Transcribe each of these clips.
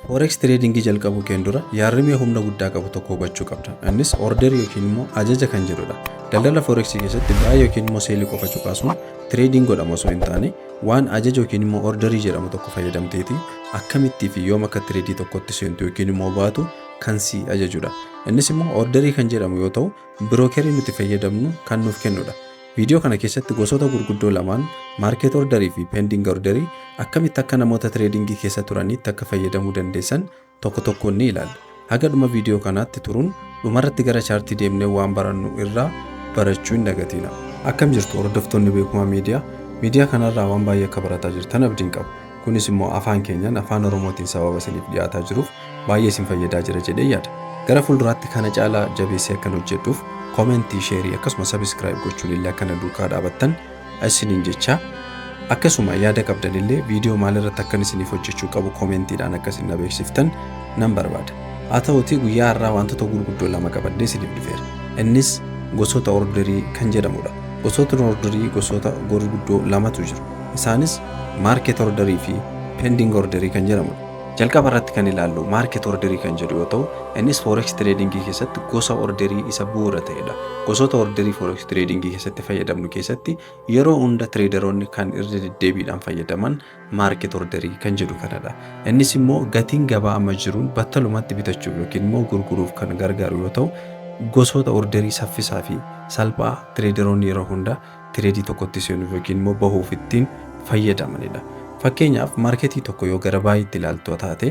Forex tradingii jalqabuu keen dura yaadrimee humna guddaa qabu tokko hubachuu qabda. Innis orderii yookiin immoo ajaja kan jedhudha. Daldala Forex keessatti buy yookiin immoo sellii qofa cuqaasuun trading godhama osoo hin taane, waan ajaja yookiin immoo orderii jedhamu tokko fayyadamteeti akkamittii fi yoom akka tradeii tokkotti seentu yookiin immoo baatu kan si ajajudha. Innis immoo orderii kan jedhamu yoo ta'u, brokerii nuti fayyadamnu kan nuuf kennudha. Viidiyoo kana keessatti gosoota gurguddoo lamaan, market orderii fi pending orderii, akkamitti akka namoota tradingii keessa turaniitti akka fayyadamuu dandeessan tokko tokkoon ni ilaalla. Haga dhuma viidiyoo kanaatti turuun dhumarratti gara chartii deemnee waan barannu irraa barachuu hin dagatina. Akkam jirtu, hordoftoonni Beekumaa Miidiyaa? Miidiyaa kanarraa waan baay'ee akka barataa jirtan abdiin qaba. Kunis immoo afaan keenyaan, Afaan Oromootiin, sababa isiniif dhiyaataa jiruuf baay'ee isin fayyadaa jira jedhee yaada. Gara fuulduraatti kana caalaa jabeessee akkan hojjedhuuf commentii, shareii akkasuma subscribe gochuun illee akkana duukaa dhaabattan isiniin jecha, akkasuma yaada qabdan illee viidiyoo maalirratti akkan isiniif hojjechuu qabu commentiidhaan akka isin na beeksiftan nan barbaada. Haa ta'uutii, guyyaa har'aa wantoota gurguddoo lama qabadhee isiniif dhufeera. Innis gosoota orderii kan jedhamudha. Gosoota orderii gosoota gurguddoo lamatu jiru. Isaanis market orderii fi pending orderii kan jedhamudha. Jalqaba irratti kan ilaallu market orderii kan jedhu yoo ta'u, innis forex tradingii keessatti gosa orderii isa bu'uura ta'edha. Gosoota orderii forex tradingii keessatti fayyadamnu keessatti yeroo hunda traderoonni kan irra deddeebiidhaan fayyadaman market orderii kan jedhu kanadha. Innis immoo gatiin gabaa amma jiruun battalumatti bitachuuf yookiin immoo gurguruuf kan gargaaru yoo ta'u, gosoota orderii saffisaa fi salphaa traderoonni yeroo hunda tradeii tokkotti seenuuf yookiin immoo bahuuf ittiin fayyadamanidha. Fakkeenyaaf, marketii tokko yoo gara buyitti ilaaltu taate,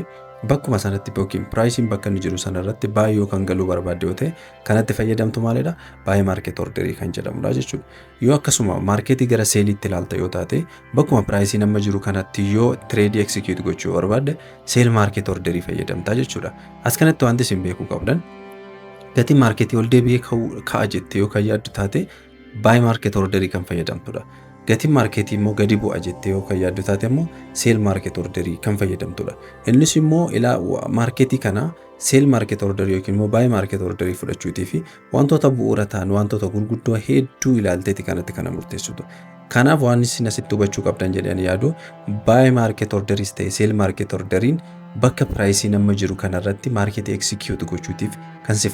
bakkuma sanatti yookiin priceiin bakka inni jiru sanarratti buy yoo kan galuu barbaadde yoo ta'e, kanatti fayyadamtu maalidha? Buy market orderii kan jedhamudha jechuudha. Yoo akkasuma marketii gara selliitti ilaalta yoo taate, bakkuma priceiin amma jiru kanatti yoo tradeii execute gochuu barbaadde, sell market orderii fayyadamtaa jechuudha. As kanatti wanti isin beekuu qabdan, gatiin marketii ol deebi'ee ka'a jettee yoo kan yaaddu taate, buy market orderii kan fayyadamtudha. Gatiin marketii immoo gadi bu'a jettee yoo kan yaaddu taate immoo, sell market orderii kan fayyadamtudha. Innis immoo ilaa marketii kana sell market orderii yookiin immoo buy market orderii fudhachuutii fi wantoota bu'uura ta'an, wantoota gurguddoo hedduu ilaalteeti kanatti kana murteessitu. Kanaaf waan isin asitti hubachuu qabdan jedhanii yaadu, buy market orderiis ta'e sell market orderiin bakka priceiin amma jiru kanarratti marketii execute gochuutiif kan si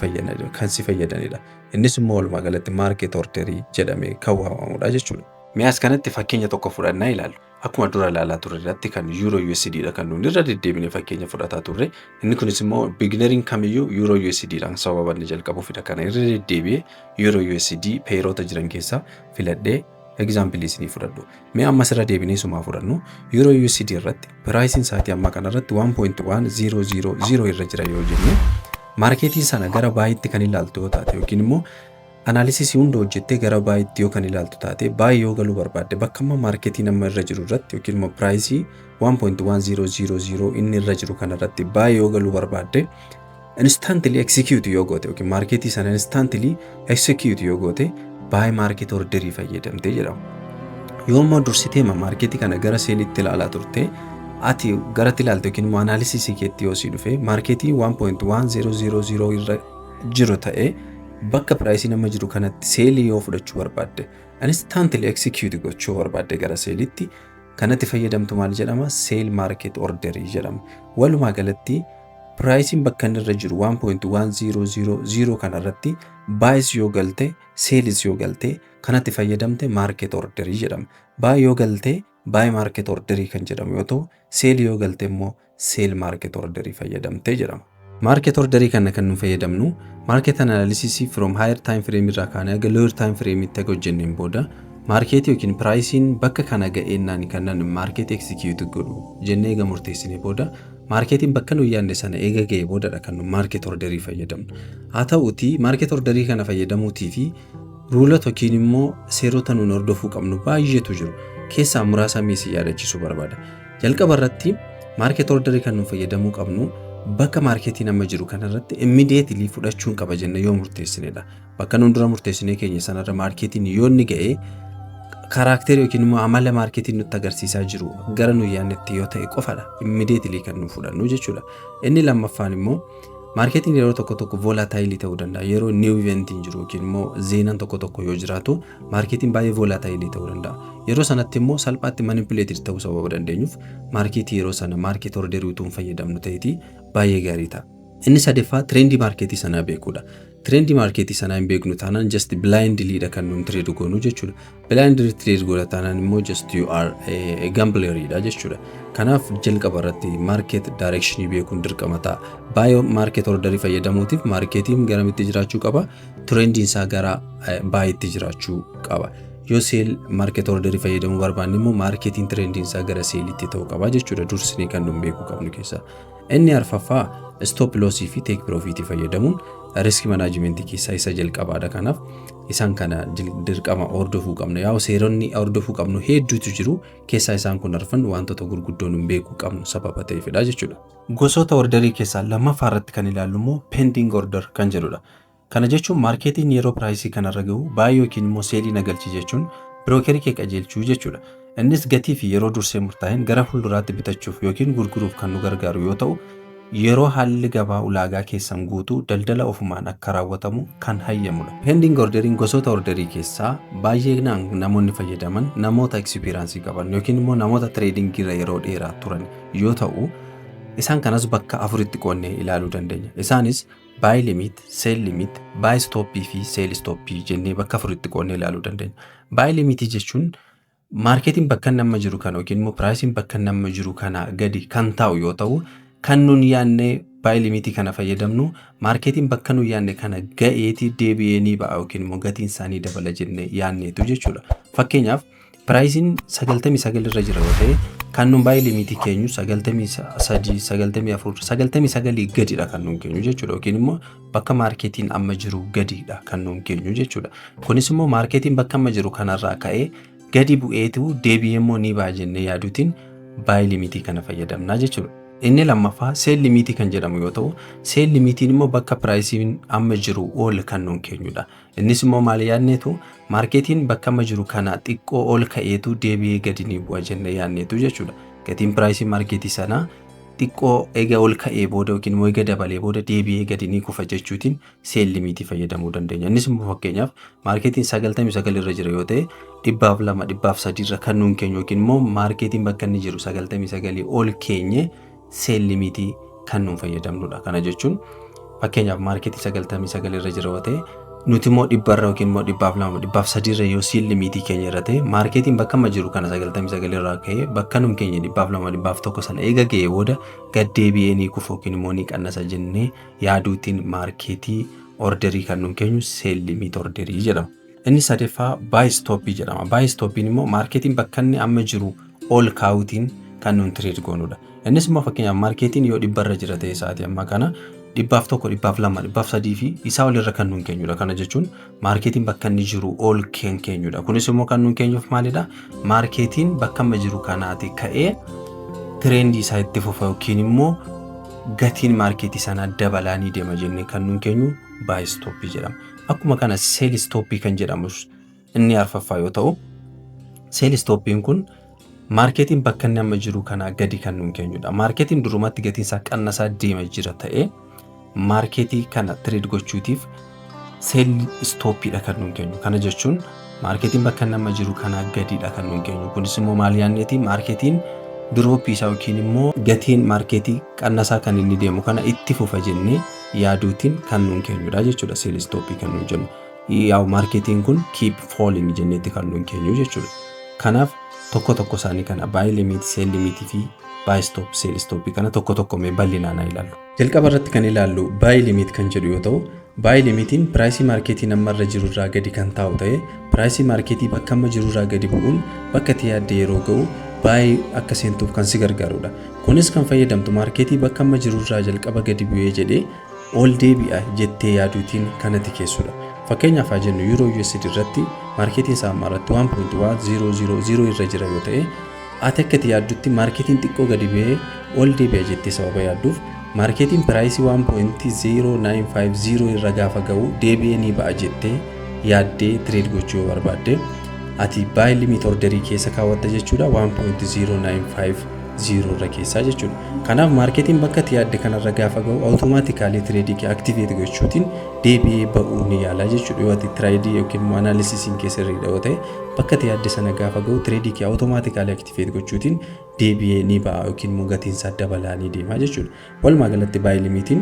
fayyadanidha. Innis immoo walumaa galatti market orderii jedhamee kan waamamudha jechuudha. Mee as kanatti fakkeenya tokko fudhannaa ilaallu. Akkuma dura ilaalaa turre irratti kan Euro USD dha kan nuti irra deddeebinee fakkeenya fudhataa turre. Inni kunis immoo beginneriin kamiyyuu Euro USD dhaan sababa inni jalqabuufidha. Kana irra deddeebi'ee Euro USD pairoota jiran keessaa filadhee exampleii isinii fudhadhu. Mee ammas irra deebinee sumaa fudhannu. Euro USD irratti priceiin sa'aatii ammaa kanarratti 1.1000 irra jira yoo jenne, marketii sana gara buyitti kan ilaaltu yoo taate, yookiin immoo analysisii hunda hojjettee gara buyitti yoo kan ilaaltu taate, buy yoo galuu barbaadde, bakka amma marketiin amma irra jiru irratti yookiin immoo priceii 1.1000 inni irra jiru kanarratti buy yoo galuu barbaadde, instantly execute yoo goote yookiin marketii sana instantly execute yoo goote, buy market orderii fayyadamtee jedhama. Yoo immoo dursiteema marketii kana gara selliitti ilaalaa turte, ati garatti ilaalte yookiin immoo analysisii keetti yoo sii dhufe, marketii 1.1000 irra jiru ta'ee bakka priceii nama jiru kanatti sellii yoo fudhachuu barbaadde, instantly execute gochuu barbaadde gara selliitti, kanatti fayyadamtu maal jedhama? Sell market orderii jedhama. Walumaa galatti priceiin bakka inni irra jiru 1.1000 kanarratti buyis yoo galte, sellis yoo galte, kanatti fayyadamte market orderii jedhama. Buy yoo galte buy market orderii kan jedhamu yoo ta'u, sell yoo galte immoo sell market orderii fayyadamte jedhama. Market orderii kana kan nu fayyadamnu market analysis from higher time frame irraa kaanee haga lower time frame itti haga hojjenneen booda, marketii yookiin priceiin bakka kana ga'eennaan kan marketii execute godhu jennee eega murteessinee booda, marketiin bakka nu yaadne sana eega ga'e boodadha kan nu market orderii fayyadamnu. Haa ta'uutii, market orderii kana fayyadamuutii fi ruleota yookiin immoo seerota nuun hordofuu qabnu baay'eetu jiru. Keessaa muraasa miisii yaadachiisuu barbaada. Jalqaba irratti market orderii kan nu fayyadamuu qabnu bakka marketiin amma jiru kanarratti immediately fudhachuun qaba jenne yoo murteessinedha. Bakka nuun dura murteessinee keenya sanarra marketiin yoo inni ga'e, characterii yookiin immoo amala marketiin nutti agarsiisaa jiru gara nu yaadnetti yoo ta'e qofadha immediately kan nu fudhannu jechuudha. Inni lammaffaan immoo Marketiin yeroo tokko tokko volatile ta'uu danda'a. Yeroo new eventiin jiru yookiin immoo zeenaan tokko tokko yoo jiraatu, marketiin baay'ee volatile ta'uu danda'a. Yeroo sanatti immoo salphaatti manipulated ta'uu sababa dandeenyuuf, marketii yeroo sana market orderii utuu hin fayyadamnu ta'eeti baay'ee gaarii ta'a. Inni sadaffaa trendii marketii sanaa beekuudha. Trendii marketii sanaa hin beeknu taanaan, just blindlyidha kan nuun trade goonu jechuudha. Blindly trade godha taanaan immoo just you are a gambleridha jechuudha. Kanaaf jalqaba irratti market directionii beekuun dirqama ta'a. Buy market orderii fayyadamuutiif marketiin garamitti jiraachuu qaba? Trendiin isaa gara buyitti jiraachuu qaba. Yoo sell market orderii fayyadamuu barbaanne immoo, marketiin trendiin isaa gara sellitti ta'uu qaba jechuudha, dursinee kan nuun beekuu qabnu keessaa. Inni arfaffaa stop lossii fi take profitii fayyadamuun risk managementii keessaa isa jalqabaadha. Kanaaf isaan kana dirqama hordofuu qabna. Yaa'u seeronni hordofuu qabnu hedduutu jiru. Keessaa isaan kun arfan wantoota gurguddoo nuun beekuu qabnu sababa ta'eefidha jechuudha. Gosoota orderii keessaa lammaffaa irratti kan ilaallu immoo pending order kan jedhudha. Kana jechuun marketiin yeroo priceii kanarra gahu buy yookiin immoo sellii nagalchi jechuun brokerii kee qajeelchuu jechuudha. Innis gatii fi yeroo dursee murtaa'een gara fuulduraatti bitachuuf yookiin gurguruuf kan nu gargaaru yoo ta'u, yeroo haalli gabaa ulaagaa keessan guutuu daldala ofumaan akka raawwatamu kan hayyamudha. Pending orderiin gosoota orderii keessaa baay'inaan namoonni fayyadaman namoota experienceii qaban yookiin immoo namoota tradingii irra yeroo dheeraa turan yoo ta'u, isaan kanas bakka afuritti qoonnee ilaaluu dandeenya. Isaanis buy limit, sell limit, buy stopii fi sell stopii jennee bakka afuritti qoonnee ilaaluu dandeenya. Buy limitii jechuun marketiin bakka inni amma jiru kana yookiin immoo priceiin bakka inni amma jiru kana gadi kan taa'u yoo ta'u, kan nun yaadnee buy limitii kana fayyadamnu marketiin bakka nun yaadne kana ga'eetii deebi'ee ni ba'a yookiin immoo gatiin isaanii dabala jennee yaadneetu jechuudha. Fakkeenyaaf, priceiin 99 irra jira yoo ta'e, kan nun buy limitii keenyu 93, 94, 99 gadidha kan nun keenyu jechuudha, yookiin immoo bakka marketiin amma jiru gadidha kan nun keenyu jechuudha. Kunis immoo marketiin bakka amma jiru kanarraa ka'ee gadi bu'eetu deebi'ee immoo ni ba'a jennee yaaduutiin buy limitii kana fayyadamna jechuudha. Inni lammaffaa sell limitii kan jedhamu yoo ta'u, sell limitiin immoo bakka priceiin amma jiru ol kan nuun keenyudha. Innis immoo maal yaadneetu? Marketiin bakka amma jiru kana xiqqoo ol ka'eetu deebi'ee gadi ni bu'a jennee yaadneetu jechuudha. Gatiin priceii marketii sanaa xiqqoo eega ol ka'ee booda yookiin immoo eega dabalee booda deebi'ee gadi ni kufa jechuutiin sell limitii fayyadamuu dandeenya. Innis immoo fakkeenyaaf marketiin 99 irra jira yoo ta'e, 102, 103 irra kan nuun keenyu yookiin immoo marketiin bakka inni jiru 99 ol keenye sell limitii kan nuun fayyadamnudha. Kana jechuun fakkeenyaaf marketii 99 irra jira yoo ta'e, nuti immoo 100rra yookiin immoo 102, 103rra yoo sell limitii keenya irra ta'e, marketiin bakka amma jiru kana 99 irraa ka'ee bakka nuun keenya 102, 101 sana eega ga'ee booda gad deebi'ee ni kufa yookiin immoo ni qannasa jennee yaaduutiin marketii orderii kan nuun keenyu sell limit orderii jedhama. Inni sadaffaa buy stopii jedhama. Buy stopiin immoo marketiin bakka inni amma jiru ol kaa'uutiin kan nuun trade goonudha. Innis immoo fakkeenyaaf marketiin yoo 100rra jira ta'e, sa'aatii ammaa kana 101, 102, 103 fi isaa olirra kan nuun keenyudha. Kana jechuun marketiin bakka inni jiru ol kan keenyudha. Kunis immoo kan nuun keenyuuf maalidha? Marketiin bakka amma jiru kanaati ka'ee trendii isaa itti fufa yookiin immoo gatiin marketii sanaa dabalaa ni deema jennee kan nuun keenyu buy stopii jedhama. Akkuma kana sell stopii kan jedhamus inni arfaffaa yoo ta'u, sell stopiin kun marketiin bakka inni amma jiru kanaa gadi kan nuun keenyudha. Marketiin durumatti gatiin isaa qannasaa deema jira ta'ee, marketii kana trade gochuutiif sell stopiidha kan nuun keenyu. Kana jechuun marketiin bakka inni amma jiru kanaa gadiidha kan nuun keenyu. Kunis immoo maal yaadneeti? Marketiin dropii isaa yookiin immoo gatiin marketii qannasaa kan inni deemu kana itti fufa jennee yaaduutiin kan nuun keenyudha jechuudha, sell stopii kan nuun jennu. Yaa'u marketiin kun keep falling jenneetti kan nuun keenyu jechuudha. Kanaaf tokko tokko isaanii kana, buy limit, sell limitii fi buy stop, sell stopii kana tokko tokko mee bal'inaan haa ilaallu. Jalqaba irratti kan ilaallu buy limit kan jedhu yoo ta'u, buy limitiin priceii marketii amma irra jiru irraa gadi kan taa'u ta'ee, priceii marketii bakka amma jiru irraa gadi bu'uun bakka itti yaadde yeroo ga'u buy akka seentuuf kan si gargaarudha. Kunis kan fayyadamtu marketii bakka amma jiru irraa jalqaba gadi bu'ee jedhee ol deebi'a jettee yaaduutiin kanatti keessudha. Fakkeenyaaf haa jennu, Euro USD irratti marketiin isaa amma irratti 1.1000 irra jira yoo ta'e, ati akka itti yaaddutti marketiin xiqqoo gadi bu'ee ol deebi'a jettee sababa yaadduuf, marketiin priceii 1.0950 irra gaafa ga'u deebi'ee ni ba'a jettee yaaddee trade gochuu yoo barbaadde, ati buy limit orderii keessa kaawwatta jechuudha, 1.095 irra keessaa jechuudha. Kanaaf maarketiin bakka itti yaadde kanarra gaafa ga'u automatically tradeii kee activate gochuutiin deebi'ee ba'uu ni yaala jechuudha. Yoo ati tradeii yookiin immoo analysisiin kee sirriidha yoo ta'e, bakka itti yaadde sana gaafa ga'u tradeii kee automatically activate gochuutiin deebi'ee ni ba'a yookiin immoo gatiin isaa dabalaa ni deema jechuudha. Walumaa galatti buy limitiin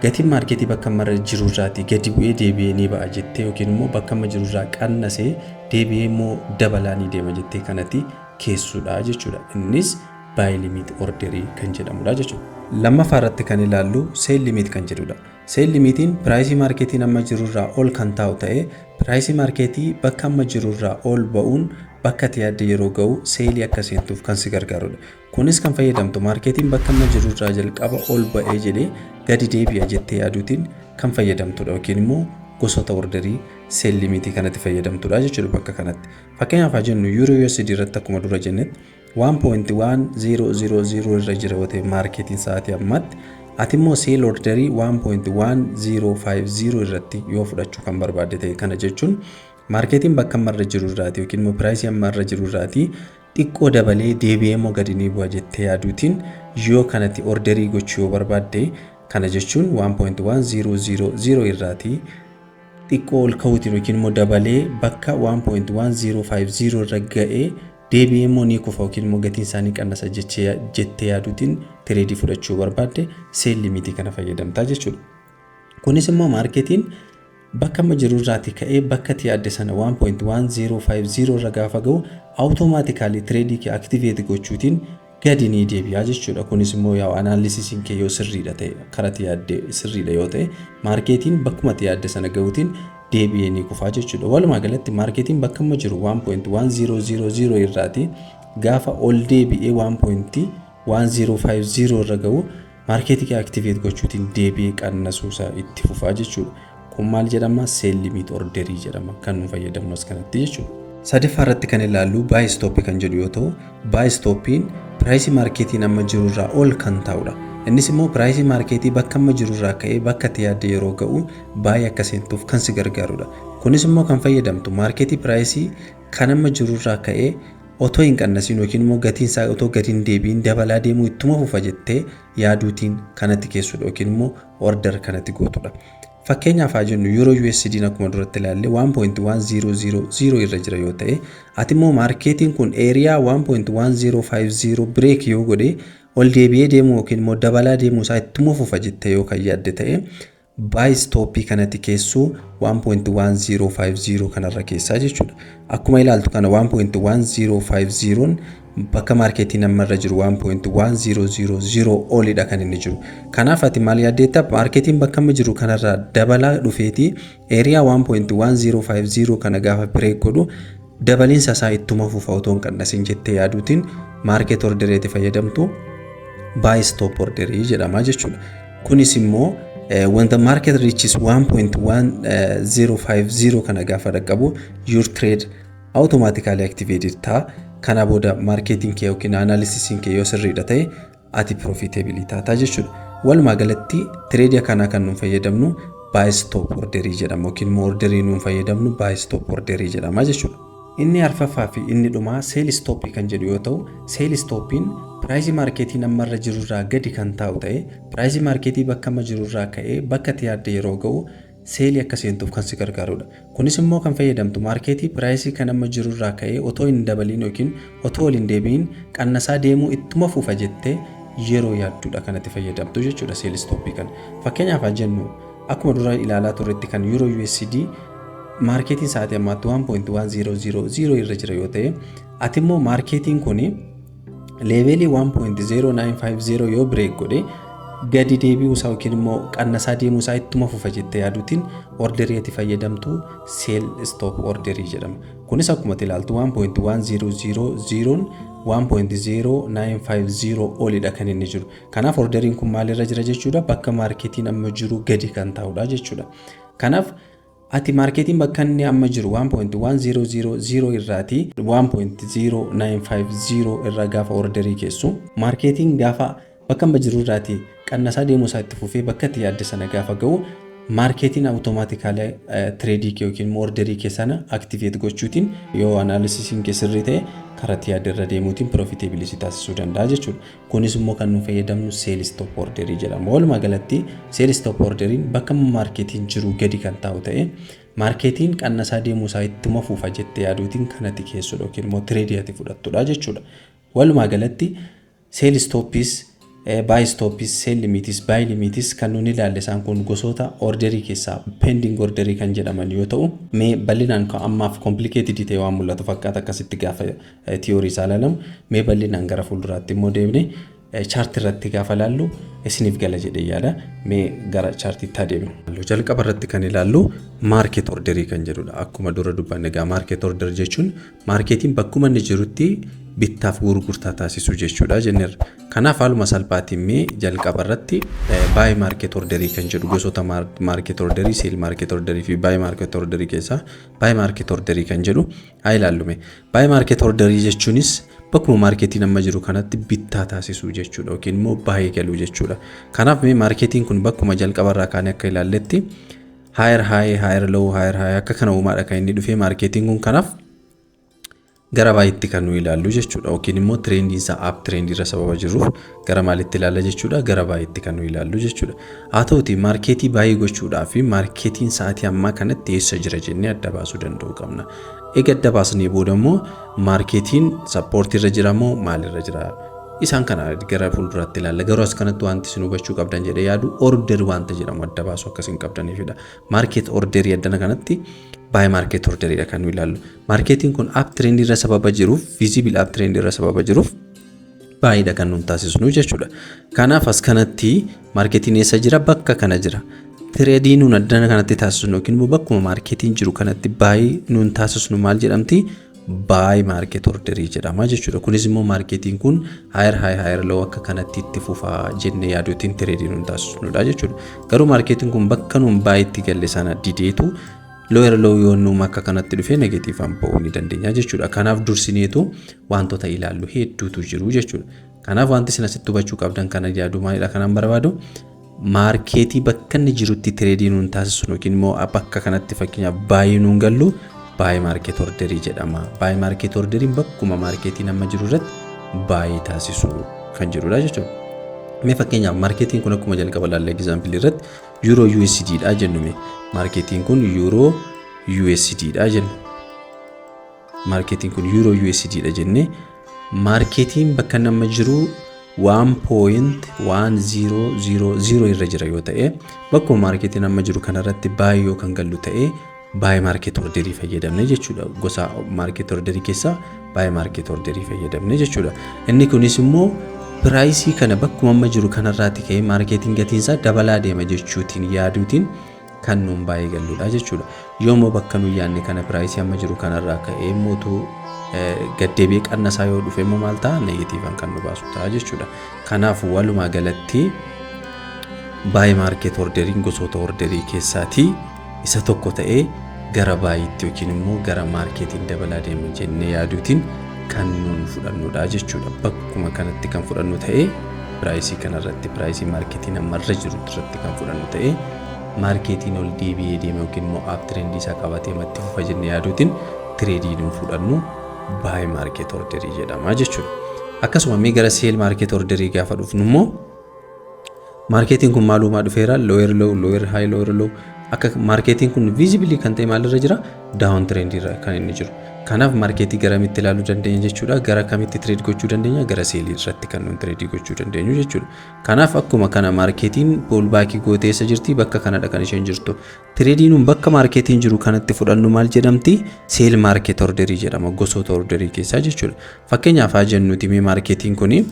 gatiin maarketii bakka amma jirurraatii gadi bu'ee deebi'ee ni ba'a jettee yookiin immoo bakka amma jirurraa qannasee deebi'ee immoo dabalaa ni deema jettee kanatti keessuudha jechuudha. Innis buy limit orderii kan jedhamudha jechuudha. Lammaffaa irratti kan ilaallu sell limit kan jedhudha. Sell limitiin priceii maarketiin amma jirurraa ol kan taa'u ta'ee, priceii maarketii bakka amma jirurraa ol ba'uun bakka ati yaadde yeroo ga'u sellii akka seentuuf kan si gargaarudha. Kunis kan fayyadamtu maarketiin bakka amma jirurraa jalqaba ol ba'ee jedhee gadi deebi'a jettee yaaduutiin kan fayyadamtudha yookiin immoo gosoota orderii sell limitii kanatti fayyadamtudha jechuudha bakka kanatti. Fakkeenyaaf haa jennu, Euro USD irratti akkuma dura jennetti 1.1000 irra jira yoo ta'e maarketiin sa'aatii ammaatti, ati immoo sell orderii 1.1050 irratti yoo fudhachuu kan barbaadde ta'e, kana jechuun maarketiin bakka amma irra jiru irraati yookiin immoo priceii amma irra jiru irraati xiqqoo dabalee deebi'ee immoo gadi ni bu'a jettee yaaduutiin yoo kanatti orderii gochuu yoo barbaadde, kana jechuun 1.1000 irraatii xiqqoo ol ka'uutiin yookiin immoo dabalee bakka 1.1050 irra ga'ee deebi'ee immoo ni kufa yookiin immoo gatiin isaanii qannasa jettee yaaduutiin tradeii fudhachuu barbaadde, sell limitii kana fayyadamtaa jechuudha. Kunis immoo maarketiin bakka amma jiru irraatii ka'ee bakka itti yaadde sana 1.1050 irra gaafa ga'u automatically tradeii kee activate gochuutiin gadi ni deebi'a jechuudha. Kunis immoo yaa analysisiin kee yoo sirriidha ta'e, karaa itti yaadde sirriidha yoo ta'e, maarketiin bakkuma itti yaadde sana ga'uutiin deebi'ee ni kufaa jechuudha. Walumaa galatti maarketiin bakka amma jiru 1.1000 irraati gaafa ol deebi'ee 1.1050 irra ga'u maarketii kee activate gochuutiin deebi'ee qannasuusaa itti fufaa jechuudha. Kun maal jedhama? Sell limit orderii jedhama kan nu fayyadamnu as kanatti jechuudha. Sadaffaa irratti kan ilaallu buy stopii kan jedhu yoo ta'u, buy stopiin priceii maarketiin amma jirurraa ol kan ta'udha. Innis immoo priceii maarketii bakka amma jirurraa ka'ee bakka itti yaadde yeroo ga'u buy akka seentuuf kan si gargaarudha. Kunis immoo kan fayyadamtu maarketii priceii kan amma jirurraa ka'ee otoo hin qannasiin yookiin immoo gatiin isaa otoo gadi hin deebiin dabalaa deemuu ittuma fufa jettee yaaduutiin kanatti keessudha yookiin immoo order kanatti gootudha. Fakkeenyaaf haa jennu, Euro USD akkuma duratti ilaalle 1.1000 irra jira yoo ta'e, ati immoo maarketiin kun area 1.1050 break yoo godhe ol deebi'ee deemuu yookiin immoo dabalaa deemuu isaa ittuma fufa jettee yoo kan yaadde ta'e, buy stopii kanatti keessuu 1.1050 kanarra keessaa jechuudha. Akkuma ilaaltu kana 1.1050 bakka maarketiin ammarra jiru 1.1000 olidha kan inni jiru. Kanaaf ati maal yaaddeetta? Maarketiin bakka amma jiru kanarraa dabalaa dhufeeti area 1.1050 kana gaafa break godhu dabaliinsa isaa ittuma fufa otoo hin qannasin jettee yaaduutiin market ordereetti fayyadamtu buy stop orderii jedhama jechuudha. Kunis immoo when the market reaches 1.1050 kana gaafa dhaqqabu your trade automatically activated ta'a. Kana booda maarketiin kee yookiin analysisiin kee yoo sirriidha ta'e ati profitable taataa jechuudha. Walumaa galatti tradeii akkanaa kan nuun fayyadamnu buy stop orderii jedhama yookiin immoo orderii nuun fayyadamnu buy stop orderii jedhama jechuudha. Inni arfaffaa fi inni dhumaa sell stopii kan jedhu yoo ta'u, sell stopiin priceii maarketii ammarra jirurraa gadi kan taa'u ta'e, priceii maarketii bakka amma jirurraa ka'ee bakka itti yaadde yeroo ga'u sellii akka seentuuf kan si gargaarudha. Kunis immoo kan fayyadamtu maarketii priceii kan amma jirurraa ka'ee otoo hin dabaliin yookiin otoo ol hin deebiin qannasaa deemuu ittuma fufa jettee yeroo yaaddudha kanatti fayyadamtu jechuudha sell stopii kana. Fakkeenyaaf haa jennu, akkuma dura ilaalaa turretti kan Euro USD maarketiin sa'aatii ammaatti 1.1000 irra jira yoo ta'e, ati immoo maarketiin kun levelii 1.0950 yoo break godhe gadi deebi'uu isaa yookiin immoo qannasaa deemuu isaa ittuma fufa jettee yaaduutiin orderii ati fayyadamtu sell stop orderii jedhama. Kunis akkuma ilaaltu 1.1000 1.0950 olidha kan inni jiru. Kanaaf orderiin kun maalirra jira jechuudha? Bakka maarketiin amma jiru gadi kan taa'udha jechuudha. Kanaaf ati maarketiin bakka inni amma jiru 1.1000 irraati 1.0950 irra gaafa orderii keessu, maarketiin gaafa bakka amma jiru irraati qannasaa deemuu isaa itti fufee bakka itti yaadde sana gaafa ga'u Marketiin automatically tradeii kee yookiin immoo orderii kee sana activate gochuutiin, yoo analysisiin kee sirrii ta'e, karaa yaada irra deemuutiin profitableii si taasisuu danda'a jechuudha. Kunis immoo kan nu fayyadamnu sell stop orderii jedhama. Walumaa galatti sell stop orderiin bakka marketiin jiru gadi kan taa'u ta'e, marketiin qannasaa deemuu isaa ittuma fufa jettee yaaduutiin kanatti keessudha yookiin immoo tradeii ati fudhattudha jechuudha. Walumaa galatti sell stopis, buy stopis, sell limitis, buy limitis kan nuti ilaalle isaan kun gosoota orderii keessaa pending orderii kan jedhaman yoo ta'u, mee bal'inaan ammaaf complicated ta'e waan mul'atu fakkaata akkasitti gaafa theory isaa ilaalamu. Mee bal'inaan gara fuulduraatti immoo deemne chartii irratti gaafa ilaallu isiniif gala jedhee yaada. Mee gara chartiitti adeemnu. Jalqaba irratti kan ilaallu market orderii kan jedhudha. Akkuma dura dubbanne egaa market order jechuun marketiin bakkuma inni jirutti bittaaf gurgurtaa taasisuu jechuudha jenneerra. Kanaaf haaluma salphaatiin mee jalqaba irratti buy market orderii kan jedhu, gosoota market orderii, sell market orderii fi buy market orderii keessaa buy market orderii kan jedhu haa ilaallume. Buy market orderii jechuunis bakkuma marketiin amma jiru kanatti bittaa taasisuu jechuudha yookiin immoo buy galuu jechuudha. Kanaaf mee marketiin kun bakkuma jalqaba irraa kaanee akka ilaalletti higher high, higher low, higher high akka kana uumaadha kan inni dhufee marketiin kun. Kanaaf gara buyitti kan nu ilaallu jechuudha, yookiin immoo trendiin isaa up trendii irra sababa jiruuf gara maalitti ilaalla jechuudha? Gara buyitti kan nu ilaallu jechuudha. Haa ta'uti marketii buy gochuudhaa fi marketiin sa'aatii ammaa kanatti eessa jira jennee adda baasuu danda'uu qabna. Eega adda baasnee booda immoo marketiin supportii irra jira moo maalirra jira? Isaan kana gara fuulduraatti ilaalla. Garuu as kanatti wanti isin hubachuu qabdan jedhee yaadu order wanta jedhamu adda baasuu akkasiin qabdaniifidha. Market orderii addana kanatti buy market orderiidha kan nu ilaallu. Marketiin kun up trendii irra sababa jiruuf, visible up trendii irra sababa jiruuf, buyiidha kan nuun taasisnu jechuudha. Kanaaf as kanatti marketiin eessa jira? Bakka kana jira. Tradeii nuun addana kanatti taasisnu yookiin immoo bakkuma marketiin jiru kanatti buy nuun taasisnu maal jedhamti? Buy market orderii jedhama jechuudha. Kunis immoo marketiin kun higher high, higher low akka kanatti itti fufaa jennee yaaduutiin tradeii nuun taasisnudha jechuudha. Garuu marketiin kun bakka nuun buyitti galle sana dideetu lower low yoo nuum akka kanatti dhufee negativeaan ba'uu ni dandeenya jechuudha. Kanaaf dursineetu wantoota ilaallu hedduutu jiru jechuudha. Kanaaf wanti isin asitti hubachuu qabdan kana yaadu maalidha kanaan barbaadu, marketii bakka inni jirutti tradeii nuun taasisnu yookiin immoo bakka kanatti fakkeenyaaf buy nuun gallu buy market orderii jedhama. Buy market orderiin bakkuma marketiin amma jiru irratti buy taasisu kan jedhudha jechuudha. Mee fakkeenyaaf marketiin kun akkuma jalqaba ilaalle exampleii irratti euro USD dha jennume. Marketiin kun euro USD dha jennu. Marketiin kun euro USD dha jennee, marketiin bakka nama jiru 1.1000 irra jira yoo ta'e, bakkuma marketiin amma jiru kanarratti buy yoo kan gallu ta'e, buy market orderii fayyadamne jechuudha. Gosa market orderii keessaa buy market orderii fayyadamne jechuudha. Inni kunis immoo priceii kana bakkuma amma jiru kanarraati ka'ee marketiin gatiinsaa dabalaa deema jechuutiin yaaduutiin kan nuun buy galludha jechuudha. Yoommoo bakka nuyi yaadne kana priceii amma jiru kanarraa ka'ee mootuu gaddeebi'ee qannasaa yoo dhufe immoo maal ta'a? Negativeaan kan nu baasu ta'a jechuudha. Kanaaf walumaa galatti buy market orderiin gosoota orderii keessaatii isa tokko ta'ee, gara buyitti yookiin immoo gara marketiin dabalaa deema jennee yaaduutiin kan nuun fudhannudha jechuudha. Bakkuma kanatti kan fudhannu ta'ee, priceii kanarratti, priceii marketiin ammarra jiru irratti kan fudhannu ta'ee, marketiin ol deebi'ee deema yookiin immoo up trendii isaa qabatee matti fufa jennee yaaduutiin tradeii nuun fudhannu buy market orderii jedhama jechuudha. Akkasuma mee gara sell market orderii gaafa dhufnu immoo marketiin kun maalumaa dhufeera? Lower low, lower high, lower low akka marketiin kun visibleii kan ta'e maalirra jira? Down trendii irra kan inni jiru. Kanaaf marketii garamitti ilaaluu dandeenya jechuudha? Gara kamitti trade gochuu dandeenya? Gara sellii irratti kan nuti tradeii gochuu dandeenyu jechuudha. Kanaaf akkuma kana marketiin pullbackii gootee eessa jirti? Bakka kanadha kan isheen jirtu. Tradeii nuun bakka marketiin jiru kanatti fudhannu maal jedhamti? Sell market orderii jedhama gosoota orderii keessaa jechuudha. Fakkeenyaaf haa jennuti mee marketiin kuni,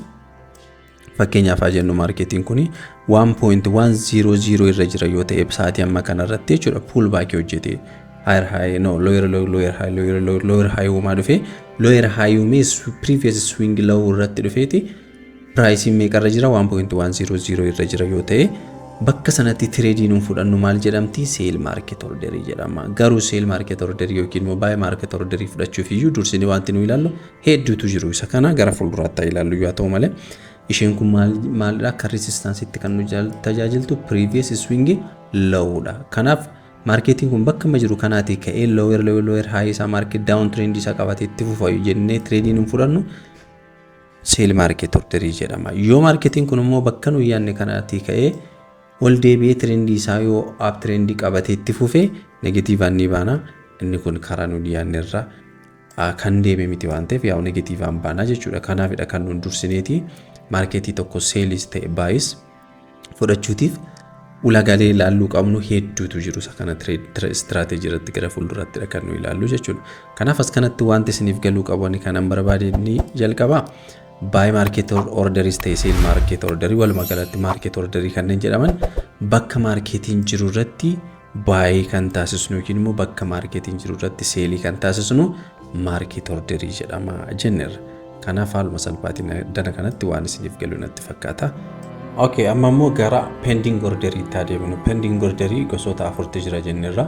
fakkeenyaaf haa jennu, marketiin kuni 1.100 irra jira yoo ta'e sa'aatii amma kanarratti jechuudha, pullbackii hojjete, higher high, no, lower low, lower high, lower low, lower high uumaa dhufe, lower high uumee previous swing low irratti dhufeeti priceiin meeqarra jira? 1.100 irra jira yoo ta'e, bakka sanatti tradeii nuun fudhannu maal jedhamti? Sell market orderii jedhama. Garuu sell market orderii yookiin immoo buy market orderii fudhachuuf iyyuu dursinee wanti nu ilaallu hedduutu jiru. Isa kana gara fuulduraatti ilaallu yoo ta'u malee, Isheen kun maalidha? Akka resistanceitti kan nu tajaajiltu previous swing lowdha. Kanaaf marketiin kun bakka amma jiru kanaatii ka'ee lower low, lower high isaa, market down trend isaa qabatee itti fufa jennee tradeiin hin fudhannu sell market orderii jedhama. Yoo marketiin kun immoo bakka nu yaadne kanaatii ka'ee ol deebi'ee trendii isaa yoo up trendii qabatee itti fufee, negativeaan ni baana. Inni kun karaa nu yaadne irra kan deeme miti waan ta'eef, yaa'u negativeaan baana jechuudha. Kanaafidha kan nun dursineeti marketii tokko sellis ta'e buyis fudhachuutiif ulaagaalee ilaalluu qabnu hedduutu jiru. Isa kana strategy irratti gara fuuldurattidha kan nu ilaallu jechuudha. Kanaaf as kanatti wanti isiniif galuu qabu ani kanan barbaade inni jalqaba. Buy market orderis ta'e sell market orderii, walumaa galatti market orderii kanneen jedhaman bakka marketiin jiru irratti buy kan taasisnu yookiin immoo bakka marketiin jiru irratti sellii kan taasisnu market orderii jedhama jenneerra. Kanaaf haaluma salphaatiin dana kanatti waan isiniif galu natti fakkaata. Okay, amma immoo gara pending orderiitti adeemnu. Pending orderii gosoota afurtu jira jenneerra.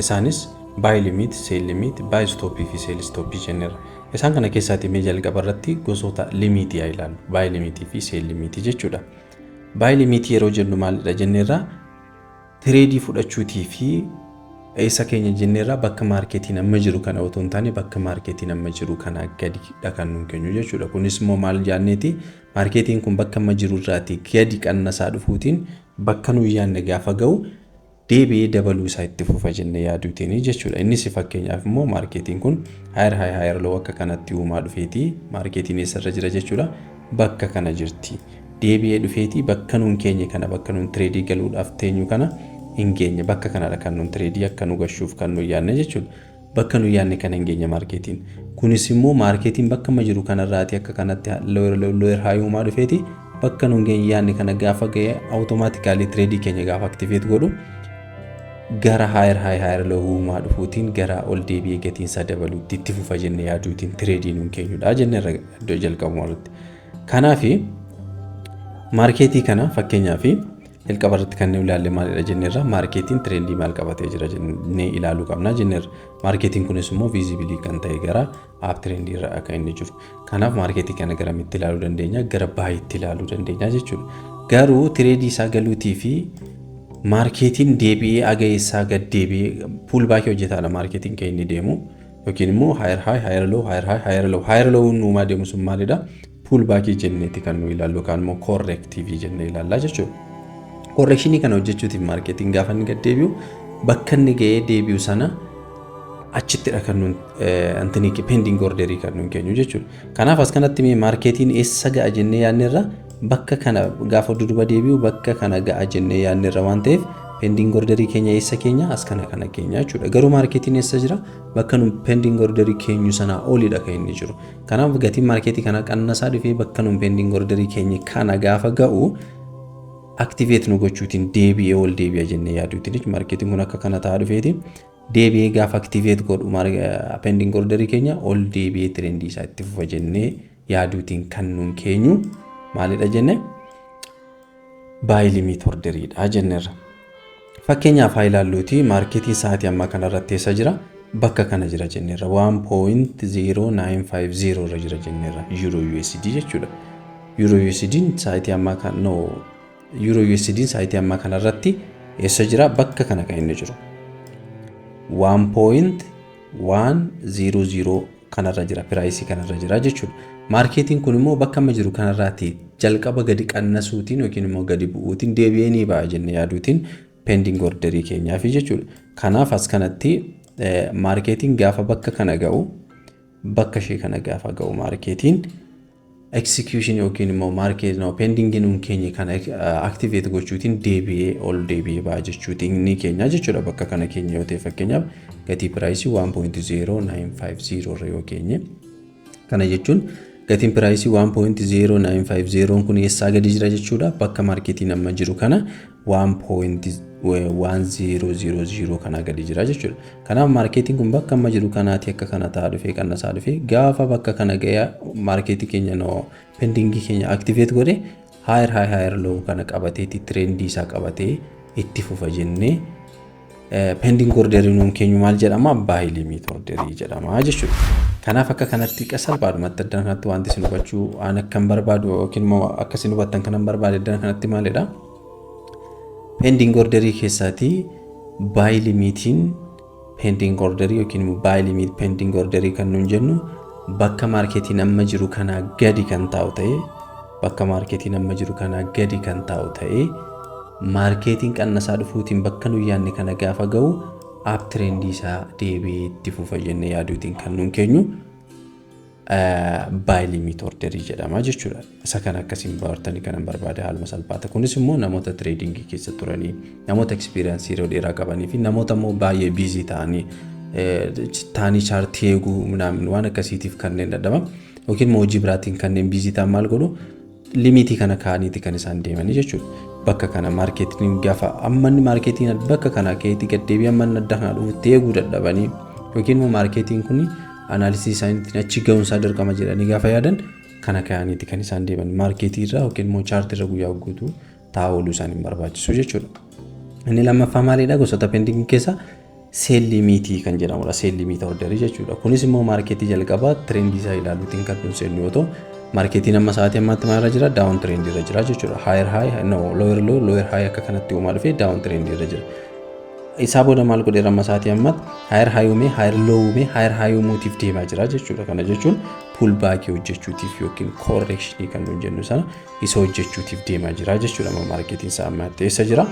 Isaanis buy limit, sell limit, buy stopii fi sell stopii jenneerra. Isaan kana keessaatti mee jalqaba irratti gosoota limitii haa ilaallu. Buy limitii fi sell limitii jechuudha. Buy limitii yeroo jennu maalidha jenneerra? Tradeii fudhachuutii fi eessa keenya jenneerra? Bakka marketiin amma jiru kana otoo hin taane, bakka marketiin amma jiru kana gadidha kan nuun kennu jechuudha. Kunis immoo maal jenneeti? Marketiin kun bakka amma jiru irraatii gadi qannasaa dhufuutiin bakka nuyi yaadne gaafa ga'u deebi'ee dabaluu isaa itti fufa jennee yaaduutiin jechuudha. Innis fakkeenyaaf immoo marketiin kun higher high, higher low akka kanatti uumaa dhufeetii marketiin eessarra jira jechuudha? Bakka kana jirti. Deebi'ee dhufeetii bakka nuun keenye kana, bakka nuun tradeii galuudhaaf teenyu kana hin geenye. Bakka kanadha kan nuun tradeii akka nu gashuuf kan nu yaadne jechuudha. Bakka nu yaadne kana hin geenye marketiin. Kunis immoo marketiin bakka amma jiru kanarraatii akka kanatti lower low, lower high uumaa dhufeeti bakka nuun geenye yaadne kana gaafa ga'e, automatically tradeii keenya gaafa activate godhu gara higher high, higher low uumaa dhufuutiin gara ol deebi'ee gatiinsaa dabaluutti itti fufa jennee yaaduutiin tradeii nuun keenyudha jennee iddoo jalqabuma irratti. Kanaafi marketii kana fakkeenyaaf jalqaba irratti kan ilaalle maalidha jenneerra? Marketiin trendii maal qabatee jira jennee ilaaluu qabna jenneerra. Marketiin kunis immoo visibleii kan ta'e gara up trendii irra akka inni jiru. Kanaaf marketii kana garamitti ilaaluu dandeenya? Gara buyitti ilaaluu dandeenya jechuudha. Garuu tradeii isaa galuutii fi marketiin deebi'ee agayeessaa gad deebi'ee pullbackii hojjetaadha marketiin kan inni deemu, yookiin immoo higher high, higher low, higher high, higher low, higher low uumaa deemu sun maalidha? Pullbackii jenneeti kan nu ilaallu yookaan immoo correctiveii jennee ilaallaa jechuudha. Correctionii kana hojjechuutiif marketiin gaafa inni gad deebi'u bakka inni ga'ee deebi'u sana achittidha kan nuun antini pending orderii kan nuun keenyu jechuudha. Kanaaf as kanatti mee marketiin eessa ga'a jennee yaadnerra? Bakka kana gaafa duduba deebi'u bakka kana ga'a jennee yaadnerra waan ta'eef, pending orderii keenya eessa keenya? As kana keenya jechuudha. Garuu marketiin eessa jira? Bakka nu pending orderii keenyu sanaa olidha kan inni jiru. Kanaaf gatiin marketii kana qannasaa dhufee bakka nu pending orderii keenya kana gaafa ga'u activate nu gochuutiin deebi'ee ol deebi'a jennee yaaduutiin marketiin kun akka kana ta'aa dhufeeti deebi'ee gaafa activate godhu pending orderii keenya ol deebi'ee trendii isaa itti fufa jennee yaaduutiin kan nuun keenyu maalidha jenne? Buy limit orderiidha jenneerra. Fakkeenyaaf haa ilaalluuti, marketiin sa'aatii ammaa kanarratti eessa jira? Bakka kana jira jenneerra. 1.0950 irra jira jenneerra, Euro USD jechuudha. Euro USD sa'aatii ammaa kan, no, Euro USD sa'aatii ammaa kanarratti eessa jira? Bakka kana kan inni jiru. 1.100 kanarra jira, priceii kanarra jira jechuudha. Marketiin kun immoo bakka amma jiru kanarraati jalqaba gadi qannasuutiin yookiin immoo gadi bu'uutiin deebi'ee ni ba'a jennee yaaduutiin pending orderii keenyaafi jechuudha. Kanaaf as kanatti marketiin gaafa bakka kana ga'u, bakka ishee kana gaafa ga'u, marketiin execution yookiin immoo market, no, pending nuun keenya kana activate gochuutiin deebi'ee ol deebi'ee ba'a jechuutiin ni keenya jechuudha. Bakka kana keenya yoo ta'e, fakkeenyaaf gatii priceii 1.0950 irra yoo keenye, kana jechuun gatiin priceii 1.0950 kun eessaa gadi jira jechuudha? Bakka marketiin amma jiru kana 1.1000 kana gadi jira jechuudha. Kanaaf marketiin kun bakka amma jiru kanaati akka kana ta'aa dhufee, qannasaa dhufee gaafa bakka kana ga'ee marketii keenya, no, pendingii keenya activate godhe, higher high, higher low kana qabateeti trendii isaa qabatee itti fufa jennee pending orderii nuun keenyu maal jedhama? Buy limit orderii jedhama jechuudha. Kanaaf akka kanatti salphaadhumatti addana kanatti wanti isin hubachuu waan akkan barbaadu yookiin immoo akka isin hubattan kanan barbaade addana kanatti maalidha? Pending orderii keessaatii buy limitiin pending orderii yookiin immoo buy limit pending orderii kan nuun jennu bakka marketiin amma jiru kanaa gadi kan taa'u ta'ee, bakka marketiin amma jiru kanaa gadi kan taa'u ta'ee, marketiin qannasaa dhufuutiin bakka nu yaadne kana gaafa ga'u up trendii isaa deebi'ee itti fufa jennee yaaduutiin kan nuun keenyu buy limit orderii jedhama jechuudha. Isa kana akkasiin bartanii kanan barbaade haaluma salphaata. Kunis immoo namoota tradingii keessa turanii, namoota experiencii yeroo dheeraa qabanii fi namoota immoo baay'ee busy ta'anii chartii eeguu waan akkasiitiif kanneen dadhaba. Yookiin immoo hojii biraatiin kanneen busy ta'an maal godhu? Limitii kana kaa'aniiti kan isaan deemanii jechuudha. Bakka kana marketiin gaafa amma inni marketiin bakka kana ka'eetii gad deebi'ee amma inni adda kana dhufutti eeguu dadhabanii, yookiin immoo marketiin kun analysisii isaaniitiin achi ga'uunsaa dirqama jedhanii gaafa yaadan kana kaa'aniiti kan isaan deeman. Marketii irra yookiin immoo chartii irra guyyaa guutuu taa'aa ooluu isaan hin barbaachisu jechuudha. Inni lammaffaa maalidha? Gosoota pendingii keessaa sell limitii kan jedhamudha. Sell limit orderii jechuudha. Kunis immoo marketii jalqabaa trendii isaa ilaaluutiin kan nuun seennu yoo ta'u, marketiin amma sa'aatii ammaatti maalirra jira? Down trendii irra jira jechuudha. Higher high, no, lower low, lower high akka kanatti uumaa dhufee down trendii irra jira. Isaa booda maal godheera? Amma sa'aatii ammaatti higher high uumee, higher low uumee, higher high uumuutiif deemaa jira jechuudha. Kana jechuun pullbackii hojjechuutiif yookiin correctionii kan nuun jennu sana isa hojjechuutiif deemaa jira jechuudha. Amma marketiin isaa ammaatti eessa jira?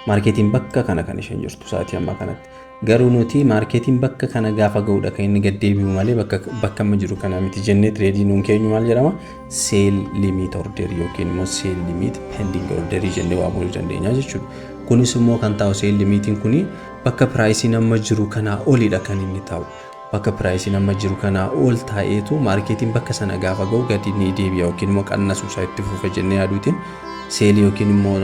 Marketiin bakka kana kan isheen jirtu sa'aatii ammaa kanatti. Garuu nuti marketiin bakka kana gaafa ga'uudha kan inni gad deebi'u malee bakka amma jiru kana miti jennee tradeii nuun keenyu maal jedhama? Sell limit orderii yookiin immoo sell limit pending orderii jennee waamuu dandeenya jechuudha. Kunis immoo kan taa'u sell limitiin kuni bakka priceiin amma jiru kanaa olidha kan inni taa'u. Bakka priceiin amma jiru kanaa ol taa'eetu marketiin bakka sana gaafa ga'u gadi ni deebi'a yookiin immoo qannasuu isaa itti fufa jennee yaaduutiin sellii yookiin immoo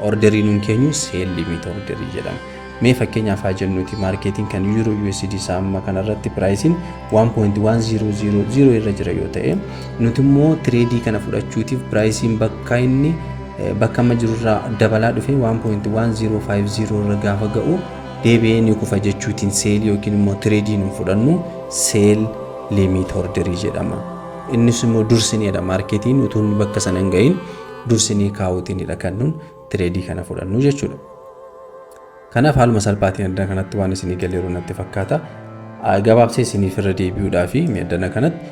orderii nuun keenyu sell limit orderii jedhama. Mee fakkeenyaaf haa jennuuti, marketiin kan euro USD isaa amma kanarratti priceiin 1.1000 irra jira yoo ta'e, nuti immoo tradeii kana fudhachuutiif priceiin bakka inni bakka amma jirurraa dabalaa dhufe 1.1050 irra gaafa ga'u deebi'ee ni kufa jechuutiin sellii yookiin immoo tradeii nu fudhannu sell limit orderii jedhama. Innis immoo dursineedha, marketiin utuu inni bakka sana hin ga'iin dursinee kaa'uutiinidha kan nun tradeii kana fudhannu jechuudha. Kanaaf haaluma salphaatiin addana kanatti waan isinii galeeru natti fakkaata. Gabaabsee isiniif irra deebi'uudhaa fi addana kanatti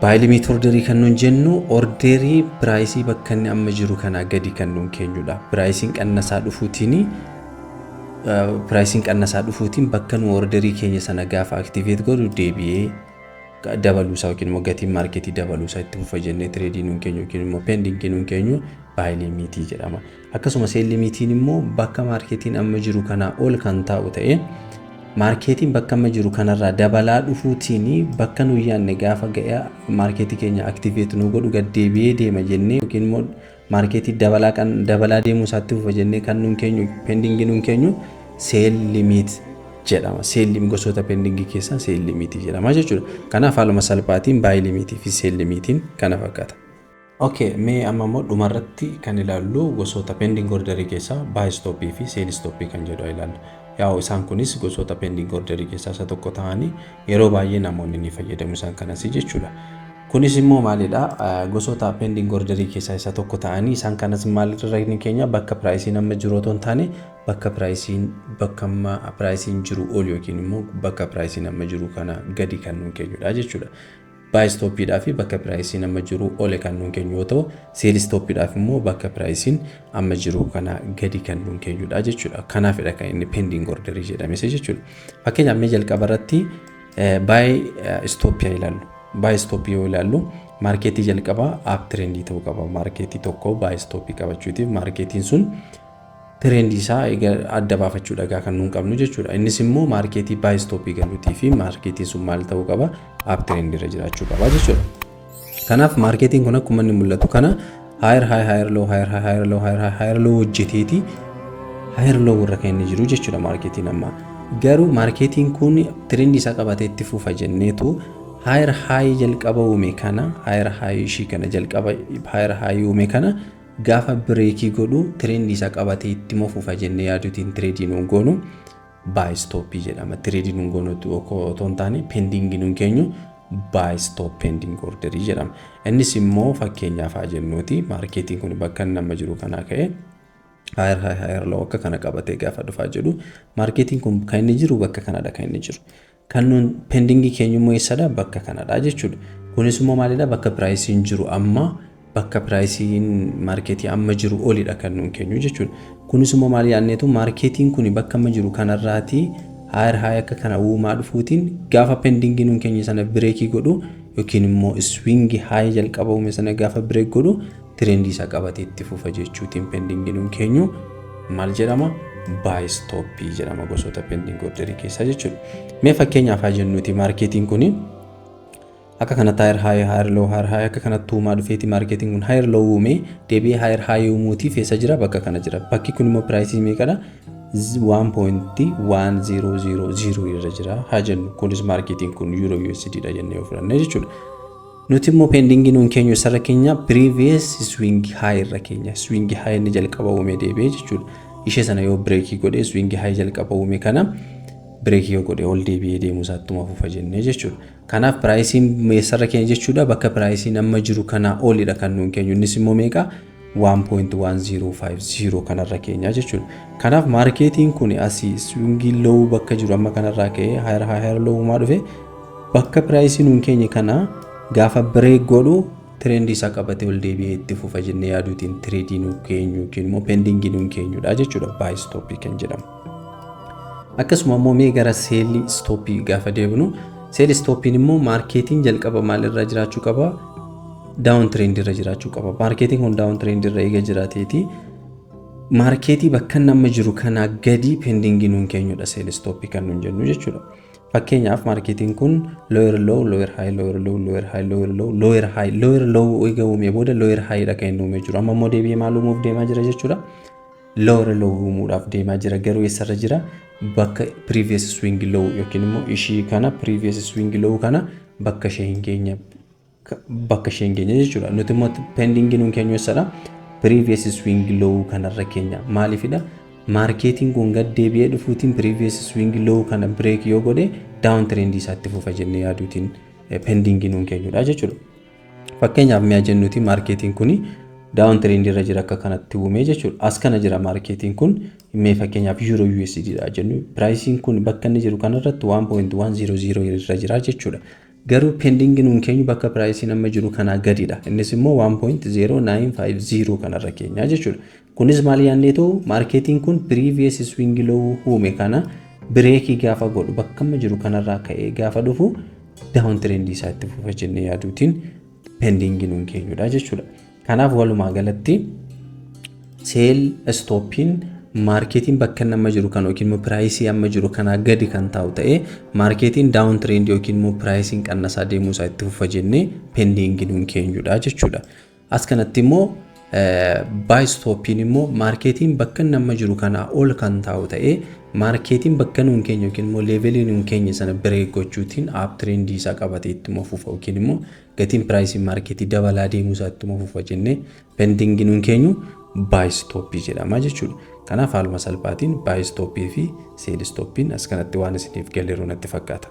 buy limit orderii kan nun jennu orderii priceii bakka inni amma jiru kanaa gadi kan nun keenyudha. Priceiin qannasaa dhufuutiin bakka nu orderii keenya sana gaafa activate godhu deebi'ee dabaluusaa yookiin immoo gatiin marketii dabaluusaa itti fufa jennee tradeii nuun keenyu yookiin immoo pendingii nuun keenyu buy limitii jedhama. Akkasuma sell limitiin immoo bakka marketiin amma jiru kanaa ol kan taa'u ta'ee, marketiin bakka amma jiru kanarraa dabalaa dhufuutiin bakka nu yaadne gaafa ga'ee marketii keenya activate nu godhu gad deebi'ee deema jennee yookiin immoo marketii dabalaa kan dabalaa deemuu isaatti fufa jennee kan nuun keenyu pendingii nuun keenyu sell limit jedhama. Sell gosoota pendingii keessaa sell limitii jedhama jechuudha. Kanaaf haaluma salphaatiin buy limitii fi sell limitiin kana fakkaata. Okay, mee amma immoo dhumarratti kan ilaallu gosoota pending orderii keessaa buy stopii fi sell stopii kan jedhu ilaallu. Yaa'u isaan kunis gosoota pending orderii keessaa isa tokko ta'anii yeroo baay'ee namoonni ni fayyadamu isaan kanas jechuudha. Kunis immoo maalidha? Gosoota pending orderii keessaa isa tokko ta'anii isaan kanas maalirra inni keenya bakka priceiin amma jiru otoo hin taane bakka amma priceiin jiru ol yookiin immoo bakka priceiin amma jiru kana gadi kan nuun keenyudha jechuudha. Buy stopiidhaa fi bakka priceiin amma jiru ole kan nuun keenyu yoo ta'u, sell stopiidhaaf immoo bakka priceiin amma jiru kana gadi kan nuun keenyudha jechuudha. Kanaafidha kan inni pending orderii jedhames jechuudha. Fakkeenyaaf mee jalqaba irratti buy stopii ilaallu. Buy stopii yoo ilaallu marketii jalqabaa up trendii ta'uu qaba. Marketii tokko buy stopii qabachuutiif marketiin sun trendii isaa adda baafachuudha egaa kan nuun qabnu jechuudha. Innis immoo marketii buy stopii galuutii fi marketiin sun maal ta'uu qaba? Up trendii irra jiraachuu qaba jechuudha. Kanaaf marketiin kun akkuma inni mul'atu kana higher high, higher low, higher high, higher low, higher high, higher low hojjeteeti higher low irra kan inni jiru jechuudha marketiin amma. Garuu marketiin kun trendii isaa qabatee itti fufa jenneetu higher high jalqaba uume kana, higher high ishii kana jalqaba higher high uume kana gaafa breakii godhu trendii isaa qabatee itti fufa jennee yaaduutiin tradeii nuun goonu buy stop jedhama. Tradeii nuun goonutti otoo hin taane pendingii nuun keenyu buy stop pending orderii jedhama. Innis immoo fakkeenyaaf haa jennuuti, marketiin kun bakka inni amma jiru kanaa ka'ee higher high, higher low akka kana qabatee gaafa dhufaa jedhu, marketiin kun kan inni jiru bakka kanadha kan inni jiru. Kan nuun pendingii keenya immoo eessadha? Bakka kanadha jechuudha. Kunis immoo maalidha? Bakka priceiin jiru amma, bakka priceiin marketii amma jiru olidha kan nuun keenyu jechuudha. Kunis immoo maal yaadneetu, marketiin kun bakka amma jiru kanarraatii higher high akka kana uumaa dhufuutiin gaafa pendingii nuun keenya sana breakii godhu yookiin immoo swing high jalqaba uume sana gaafa break godhu, trendii isaa qabatee itti fufa jechuutiin pendingii nuun keenyu maal jedhama? Buy stopii jedhama gosoota pending orderii keessaa jechuudha. Mee fakkeenyaaf haa jennuuti, marketiin kuni akka kanatti higher high, higher low, higher high akka kanatti uumaa dhufeeti, marketiin kun higher low uumee deebi'ee higher high uumuutiif eessa jira? Bakka kana jira. Bakki kun immoo priceii meeqadha? 1.1000 irra jira haa jennu. Kunis marketiin kun euro USD dha jennee yoo fudhanne jechuudha. Nuti immoo pendingii nuun keenyu isarra keenya, previous swing high irra keenya, swing high inni jalqaba uumee deebi'ee jechuudha. Ishee sana yoo breakii godhee, swing high jalqaba uume kana breakii yoo godhee, ol deebi'ee deemuu isaattuma fufa jennee jechuudha. Kanaaf priceiin eessarra keenya jechuudha? Bakka priceiin amma jiru kanaa olidha kan nuun keenyu. Innis immoo meeqa? 1.1050 kanarra keenya jechuudha. Kanaaf marketiin kun asii swing low bakka jiru amma kanarraa ka'ee higher high, higher low uumaa dhufe, bakka priceii nuun keenya kana gaafa break godhu, trendii isaa qabatee ol deebi'ee itti fufa jennee yaaduutiin tradeii nu keenyu yookiin immoo pendingii nuun keenyudha jechuudha buy stopii kan jedhamu. Akkasuma immoo mee gara sell stopii gaafa deebinu, sell stopiin immoo marketiin jalqaba maalirra jiraachuu qaba? Down trendii irra jiraachuu qaba. Marketiin kun down trendii irra eega jiraateeti, marketii bakka inni amma jiru kanaa gadi pendingii nuun keenyudha sell stopii kan nuun jennu jechuudha. Fakkeenyaaf marketiin kun lower low, lower high, lower low, lower high, lower low, lower high, lower low eega uumee booda lower high dha kan inni uumee jiru. Amma immoo deebi'ee maal uumuuf deemaa jira jechuudha? Lower low uumuudhaaf deemaa jira. Garuu eessarra jira? Bakka previous swing low yookiin immoo ishii kana, previous swing low kana bakka ishee hin geenye, bakka ishee hin geenye jechuudha. Nuti immoo pendingii nuun keenyu eessadha? Previous swing low kanarra keenya. Maaliifidha? Marketiin kun gad deebi'ee dhufuutiin previous swing low kana break yoo godhe, down trendii isaatti fufa jennee yaaduutiin pendingii nuun keenyudha jechuudha. Fakkeenyaaf mi'a jennuuti, marketiin kun down trendii irra jira, akka kanatti uumee jechuudha. As kana jira marketiin kun. Mee fakkeenyaaf euro USD dha jennu. Priceiin kun bakka inni jiru kanarratti 1.100 irra jira jechuudha. Garuu pendingii nuun keenyu bakka priceiin amma jiru kanaa gadidha. Innis immoo 1.0950 kanarra keenya jechuudha. Kunis maal yaadneetu, marketiin kun previous swing low uume kana breakii gaafa godhu, bakka amma jiru kanarraa ka'ee gaafa dhufu, down trendii isaa itti fufa jennee yaaduutiin pendingii nuun keenyudha jechuudha. Kanaaf walumaa galatti sell stopiin marketiin bakka inni amma jiru kan yookiin immoo priceii amma jiru kanaa gadi kan taa'u ta'ee, marketiin down trendii yookiin immoo priceiin qannasaa deemuu isaa itti fufa jennee pendingii nuun keenyudha jechuudha. As kanatti immoo buy stopiin immoo marketiin bakka inni amma jiru kanaa ol kan taa'u ta'ee, marketiin bakka nuun keenya yookiin immoo levelii nuun keenya sana break gochuutiin up trendii isaa qabatee ittuma fufa yookiin immoo gatiin priceiin marketii dabalaa deemuu isaa ittuma fufa jennee pendingii nuun keenyu buy stopii jedhama jechuudha. Kanaaf haaluma salphaatiin buy stopii fi sell stopiin as kanatti waan isiniif galeeru natti fakkaata.